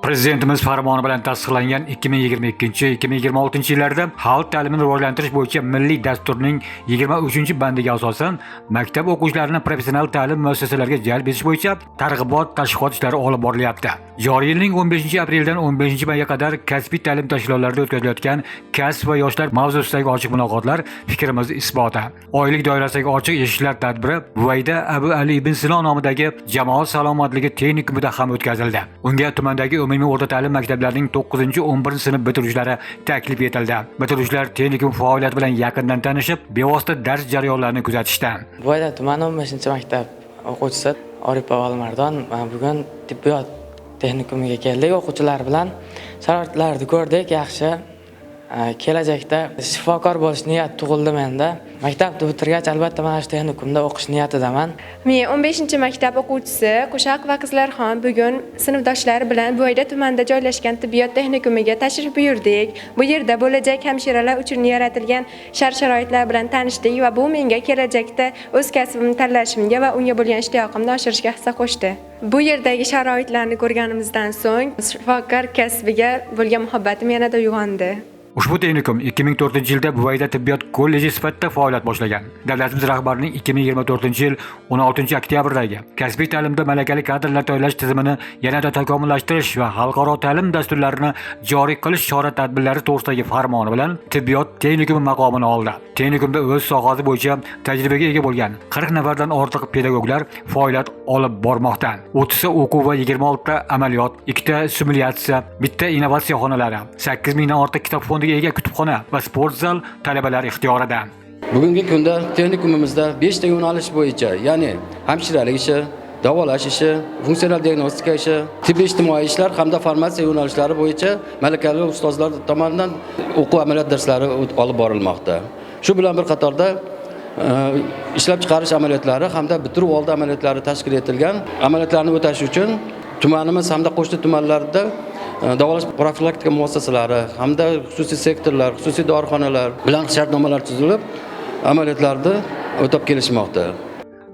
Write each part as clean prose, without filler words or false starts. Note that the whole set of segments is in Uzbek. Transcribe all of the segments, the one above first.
Prezidentimiz farmoni bilan tasdiqlangan 2022-2026 yillarda xalq ta'limini rivojlantirish bo'yicha milliy dasturning 23-bandiga asosan maktab o'quvchilarini professional ta'lim muassasalariga jalb etish bo'yicha targ'ibot tashviqot ishlari olib borilyapti. Joriy yilning 15 apreldan 15 mayga qadar kasbiy ta'lim tashkilotlarida o'tkazilayotgan kasb va yoshlar mavzusidagi ochiq muloqotlar fikrimiz isboti. Oylik doirasidagi ochiq eshiklar tadbiri Buvayda Abu Ali ibn Sino nomidagi jamoat salomatligi texnikumida ham o'tkazildi. Unga tumandagi umumiy o'rta ta'lim maktablarining 9-11 sinf bitiruvchilari taklif etildi. Bitiruvchilar texnikum faoliyati bilan yaqindan tanishib, bevosita dars jarayonlarini kuzatishdi. Buvayda tumani 15 maktab o'quvchisi Oripov Alimardon. Bugun tibbiyot texnikumiga keldik o'quvchilar bilan. Sharoitlarni ko'rdik, yaxshi. Kelajakda shifokor bo'lish niyati tug'ildi menda. Maktabni bitirgach, albatta mana shu texnikumda o'qish niyatidaman. Men 15 maktab o'quvchisi Qo'shaqova Qizlarxon bugun sinfdoshlari bilan Buvayda tumanida joylashgan tibbiyot texnikumiga tashrif buyurdik. Bu yerda bo'lajak hamshiralar uchun yaratilgan shart-sharoitlar bilan tanishdik va bu menga kelajakda o'z kasbimni tanlashimga va unga bo'lgan ishtiyoqimni oshirishga hissa qo'shdi. Bu yerdagi sharoitlarni ko'rganimizdan so'ng shifokor kasbiga bo'lgan muhabbatim yanada uyg'ondi. Ushbu texnikum 2004 yilda Buvayda tibbiyot kolleji sifatida faoliyat boshlagan. Davlatimiz rahbarining 2024 yil 16 oktyabrdagi kasbiy ta'limda malakali kadrlar tayyorlash tizimini yanada takomillashtirish va xalqaro ta'lim dasturlarini joriy qilish chora-tadbirlari to'g'risidagi farmoni bilan tibbiyot texnikumi maqomini oldi. Texnikumda o'z sohasi bo'yicha tajribaga ega bo'lgan 40 nafardan ortiq pedagoglar faoliyat olib bormoqda. 30 ta o'quv va 26 ta amaliyot, ikkita simulyatsiya, bitta innovatsiya xonalari, 8 mingdan ortiq kitob fondiga ega kutubxona va sport zal talabalar ixtiyorida. Bugungi kunda texnikumimizda 5 ta yo'nalish bo'yicha, ya'ni hamshiralik ishi, davolash ishi, funksional diagnostika ishi, tibbiy ijtimoiy ishlar hamda farmatsiya yo'nalishlari bo'yicha malakali ustozlar tomonidan o'quv amaliyot darslari olib borilmoqda. Shu bilan bir qatorda ishlab chiqarish amaliyotlari hamda bitiruv oldi amaliyotlari tashkil etilgan. Amaliyotlarni o'tash uchun tumanimiz hamda qo'shni tumanlarda davolash profilaktika muassasalari hamda xususiy sektorlar, xususiy dorixonalar bilan shartnomalar tuzilib, amaliyotlarni o'tab kelishmoqda.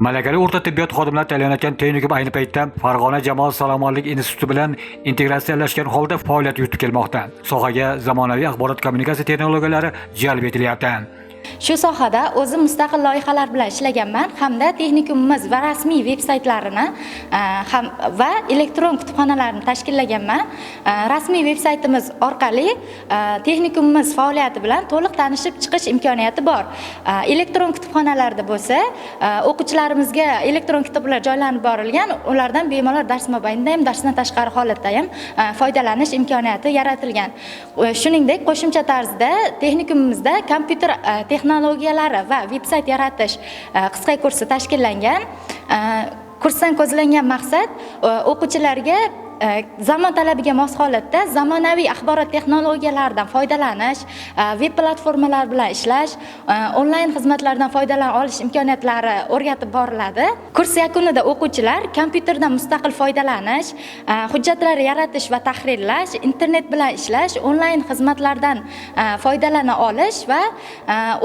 Malakali o'rta tibbiyot xodimlari tayyorlanayotgan texnikum ayni paytda Farg'ona jamoat salomatlik instituti bilan integratsiyalashgan holda faoliyat yuritib kelmoqda. Sohaga zamonaviy axborot kommunikatsiya texnologiyalari jalb etilyapti. Shu sohada o'zim mustaqil loyihalar bilan ishlaganman hamda texnikumimiz va rasmiy veb saytlarini ham va elektron kutubxonalarni tashkillaganman. Rasmiy veb saytimiz orqali texnikumimiz faoliyati bilan to'liq tanishib chiqish imkoniyati bor. Elektron kutubxonalarda bo'lsa, o'quvchilarimizga elektron kitoblar joylanib borilgan, ulardan bemalol dars mobaynida ham, darsdan tashqari holatda ham foydalanish imkoniyati yaratilgan. Shuningdek, qo'shimcha tarzda texnikumimizda kompyuter texnologiyalari va veb sayt yaratish qisqa kursi tashkillangan. Kursdan ko'zlangan maqsad o'quvchilarga zamon talabiga mos holatda zamonaviy axborot texnologiyalaridan foydalanish, veb platformalar bilan ishlash, onlayn xizmatlardan foydalana olish imkoniyatlari o'rgatib boriladi. Kurs yakunida o'quvchilar kompyuterdan mustaqil foydalanish, hujjatlar yaratish va tahrirlash, internet bilan ishlash, onlayn xizmatlardan foydalana olish va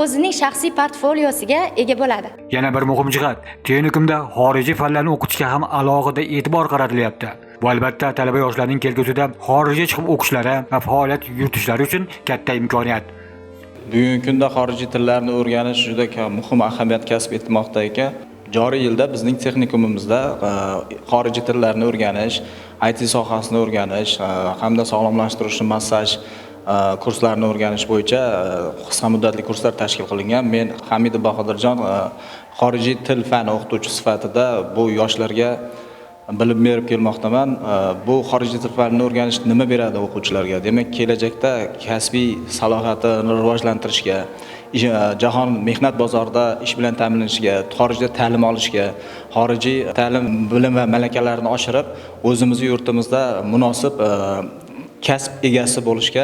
o'zining shaxsiy portfoliosiga ega bo'ladi. Yana bir muhim jihat, texnikumda xorijiy fanlarni o'qitishga ham alohida e'tibor qaratilyapti. Bu albatta talaba yoshlarning kelgusida xorijga chiqib o'qishlari va faoliyat yuritishlari uchun katta imkoniyat. Bugungi kunda xorijiy tillarni o'rganish juda muhim ahamiyat kasb etmoqda ekan. Joriy yilda bizning texnikumimizda xorijiy tillarni o'rganish, IT sohasini o'rganish hamda sog'lomlashtiruvchi massaj kurslarini o'rganish bo'yicha qisqa muddatli kurslar tashkil qilingan. Men, Hamidov Bahodirjon, xorijiy til fani o'qituvchi sifatida bu yoshlarga bilim berib kelmoqdaman. Bu xorijiy til fanini o'rganish nima beradi o'quvchilarga? Demak, kelajakda kasbiy salohiyatini rivojlantirishga, jahon mehnat bozorida ish bilan ta'minlanishga, xorijda ta'lim olishga, xorijiy ta'lim, bilim va malakalarini oshirib, o'zimizni yurtimizda munosib kasb egasi bo'lishga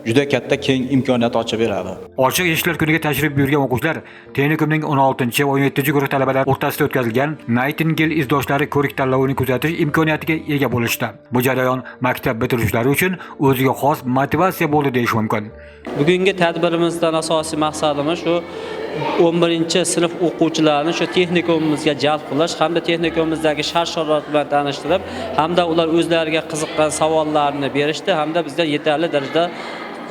juda katta keng imkoniyat ochib beradi. Ochiq eshiklar kuniga tashrif buyurgan o'quvchilar texnikumning 16 va 17 guruh talabalari o'rtasida o'tkazilgan Nightingale izdoshlari ko'rik tanlovini kuzatish imkoniyatiga ega bo'lishdi. Bu jarayon maktab bitiruvchilari uchun o'ziga xos motivatsiya bo'ldi deyish mumkin. Bugungi tadbirimizdan asosiy maqsadimiz shu 11 sinf o'quvchilarini shu texnikumimizga jalb qilish hamda texnikumimizdagi shart-sharoit bilan tanishtirib, hamda ular o'zlariga qiziqqan savollarni berishdi hamda bizdan yetarli darajada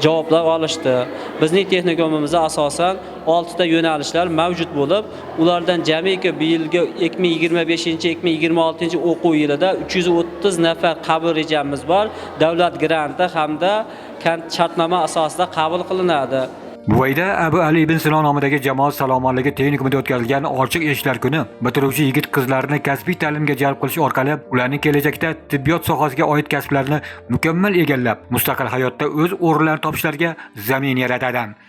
javoblar olishdi. Bizning texnikumimizda asosan 6 ta yo'nalishlar mavjud bo'lib, ulardan jamiki bu yilgi 2025-2026 o'quv yilida 330 nafar qabul rejamiz bor. Davlat granti hamda shartnoma asosida qabul qilinadi. Buvayda Abu Ali ibn Sino nomidagi jamoat salomatligi texnikumida o'tkazilgan ochiq eshiklar kuni bitiruvchi yigit qizlarni kasbiy ta'limga jalb qilish orqali ularning kelajakda tibbiyot sohasiga oid kasblarni mukammal egallab, mustaqil hayotda o'z o'rinlarini topishlariga zamin yaratadi.